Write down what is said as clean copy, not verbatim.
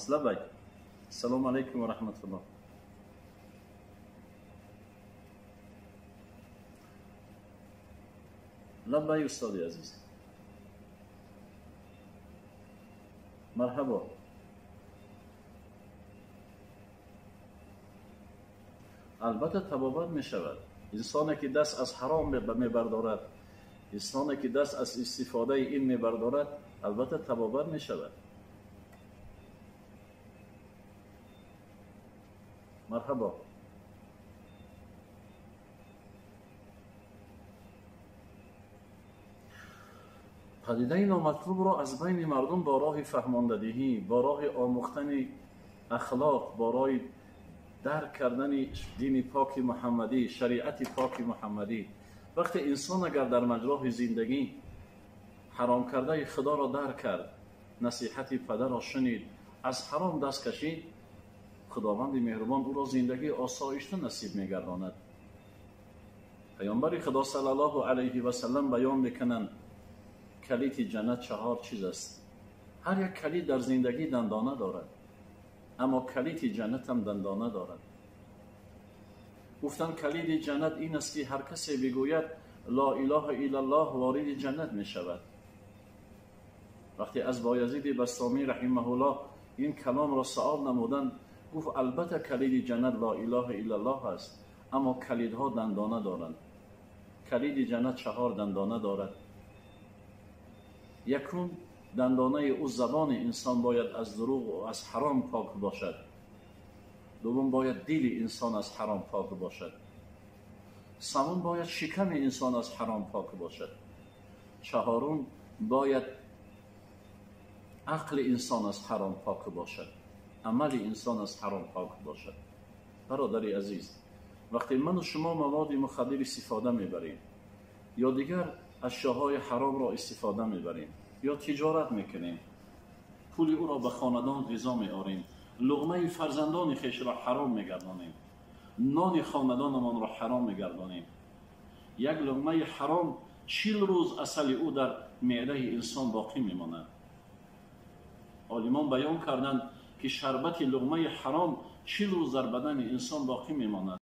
Лаббайк. Ассалому алайкум ва раҳматуллоҳ. Лаббай, устоди азиз. Марҳабо. Албатта табобат мешавад. Инсоне ки даст аз ҳаром мебардорад, инсоне ки даст аз истифодаи ин мебардорад, албатта табобат мешавад. Марҳабо. Падидаи номатлубро аз байни мардум бо роҳи фаҳмондадиҳӣ, бо роҳи омӯхтани ахлоқ, бо роҳи дарк кардани дини поки муҳаммадӣ, шариати поки муҳаммадӣ. Вақте инсон агар дар маҷроҳи зиндагӣ ҳаром кардаи худоро дарк кард, насиҳати падарро шунид, аз ҳаром даст кашид, худованди меҳрубон ӯро зиндагии осоишта насиб мегардонад. Паёмбари худо саллаллоҳу алайҳи васаллам баён мекунанд, калиди ҷаннат чаҳор чиз аст. Ҳар як калид дар зиндагӣ дандона дорад, аммо калиди ҷаннат ҳам дандона дорад. Гуфтанд калиди ҷаннат ин аст ки ҳар касе бигӯяд ло илоҳа иллаллоҳ вориди ҷаннат мешавад. Вақте аз Боязиди Бастомӣ раҳимаҳуллоҳ ин каломро савол намуданд, гуфт албатта калиди ҷаннат ло илоҳа иллаллоҳ аст, аммо калидҳо дандона доранд. Калиди ҷаннат чаҳор дандона дорад. Якум дандонаи ӯ забони инсон бояд аз дурӯғ ва аз ҳаром пок бошад. Дуввум бояд дили инсон аз ҳаром пок бошад. Севум бояд шиками инсон аз ҳаром пок бошад. Чаҳорум бояд ақли инсон аз ҳаром пок бошад. Амали инсон аз ҳаром пок бошад. Бародари азиз, вақте ману шумо маводи мухаддир истифода мебарем ё дигар ашёҳои ҳаромро истифода мебарем ё тиҷорат мекунем, пули ӯро ба хонадон ғизо меорем, луғмаи фарзандони хешро ҳаром мегардонем, нони хонадонамонро ҳаром мегардонем. Як луғмаи ҳаром 40 рӯз асали ӯ дар меъдаи инсон боқӣ мемонад. Олимон баён карданд ки шарбати луғмаи ҳаром 40 рӯз дар бадани инсон боқӣ мемонад.